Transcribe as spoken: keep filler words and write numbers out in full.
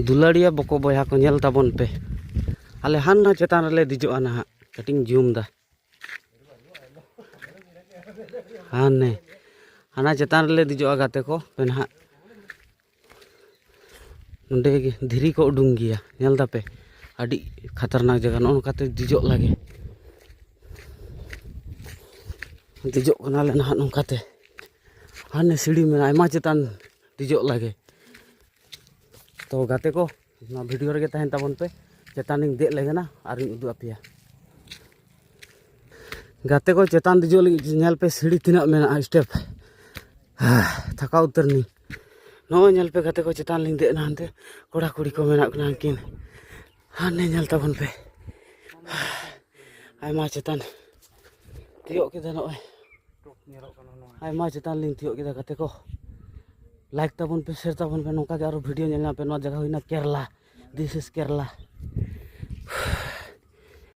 ᱫᱩᱞᱟᱹᱲᱤᱭᱟᱹ ᱵᱚᱠᱚ ᱵᱚᱭᱦᱟ ᱠᱚ, ᱧᱮᱞ ᱛᱟᱵᱚᱱ ᱯᱮ, ᱟᱞᱮ ᱦᱟᱱᱟ ᱪᱮᱛᱟᱱ ᱨᱮᱞᱮ ᱫᱮᱡᱚᱜᱼᱟ ᱱᱟᱦᱟᱜ᱾ ᱠᱟᱹᱴᱤᱡ ᱤᱧ ᱡᱩᱢ ᱫᱟ᱾ ᱦᱟᱱᱮ ᱦᱟᱱᱟ ᱪᱮᱛᱟᱱ ᱨᱮᱞᱮ ᱫᱮᱡᱚᱜᱼᱟ ᱜᱟᱛᱮ ᱠᱚ, ᱯᱮ ᱱᱟᱦᱟᱜ᱾ ᱱᱚᱸᱰᱮ ᱜᱮ ᱫᱷᱤᱨᱤ ᱠᱚ ᱩᱰᱩᱝ ᱜᱮᱭᱟ, ᱧᱮᱞ ᱫᱟᱯᱮ? ᱟᱹᱰᱤ ᱠᱷᱟᱛᱟᱨᱱᱟᱠ ᱡᱟᱭᱜᱟ᱾ ᱱᱚᱜᱼᱚ ᱱᱚᱝᱠᱟᱛᱮ ᱫᱮᱡᱚᱜ ᱞᱟᱜᱮ᱾ ᱫᱮᱡᱚᱜ ᱠᱟᱱᱟᱞᱮ ᱱᱟᱦᱟᱜ ᱱᱚᱝᱠᱟᱛᱮ᱾ ᱦᱟᱱᱮ ᱥᱤᱲᱤ ᱢᱮᱱᱟᱜᱼᱟ, ᱟᱭᱢᱟ ᱪᱮᱛᱟᱱ ᱫᱮᱡᱚᱜ ᱞᱟᱜᱮ᱾ ᱛᱚ ᱜᱟᱛᱮ ᱠᱚ, ᱱᱚᱣᱟ ᱵᱷᱤᱰᱤᱭᱳ ᱨᱮᱜᱮ ᱛᱟᱦᱮᱱ ᱛᱟᱵᱚᱱ ᱯᱮ᱾ ᱪᱮᱛᱟᱱ ᱞᱤᱧ ᱫᱮᱡ ᱞᱮᱜᱮ ᱱᱟ, ᱟᱨᱤᱧ ᱩᱫᱩᱜ ᱟᱯᱮᱭᱟ᱾ ᱜᱟᱛᱮ ᱠᱚ, ᱪᱮᱛᱟᱱ ᱫᱮᱡᱚᱜ ᱞᱟᱹᱜᱤᱫ ᱧᱮᱞ ᱯᱮ, ᱥᱤᱲᱤ ᱛᱤᱱᱟᱹᱜ ᱢᱮᱱᱟᱜᱼᱟ, ᱥᱴᱮᱯ᱾ ᱛᱷᱟᱠᱟᱣ ᱩᱛᱟᱹᱨ ᱱᱤᱧ᱾ ᱱᱚᱜᱼᱚᱭ ᱧᱮᱞ ᱯᱮ ᱜᱟᱛᱮ ᱠᱚ, ᱪᱮᱛᱟᱱ ᱞᱤᱧ ᱫᱮᱡ ᱮᱱᱟ᱾ ᱦᱟᱱᱛᱮ ᱠᱚᱲᱟ ᱠᱩᱲᱤ ᱠᱚ ᱢᱮᱱᱟᱜ ᱠᱤᱱᱟ ᱩᱱᱠᱤᱱ᱾ ᱦᱟᱱᱮ ᱧᱮᱞ ᱛᱟᱵᱚᱱ ᱯᱮ, ᱟᱭᱢᱟ ᱪᱮᱛᱟᱱ ᱛᱤᱭᱳᱜ ᱠᱮᱫᱟ ᱱᱚᱜᱼᱚᱭ᱾ ᱟᱭᱢᱟ ᱪᱮᱛᱟᱱ ᱞᱤᱧ ᱛᱤᱭᱳᱜ ᱠᱮᱫᱟ ᱜᱟᱛᱮ ᱠᱚ᱾ ᱞᱟᱭᱤᱠ ᱛᱟᱵᱚᱱ ᱯᱮ, ᱥᱮᱭᱟᱨ ᱛᱟᱵᱚᱱ ᱯᱮ, ᱱᱚᱝᱠᱟ ᱜᱮ ᱟᱨᱚ ᱵᱷᱤᱰᱤᱭᱳ ᱧᱮᱞ ᱧᱟᱢ ᱯᱮ᱾ ᱱᱚᱣᱟ ᱡᱟᱭᱜᱟ ᱦᱩᱭᱱᱟ ᱠᱮᱨᱞᱟ, this is ᱠᱮᱨᱞᱟ᱾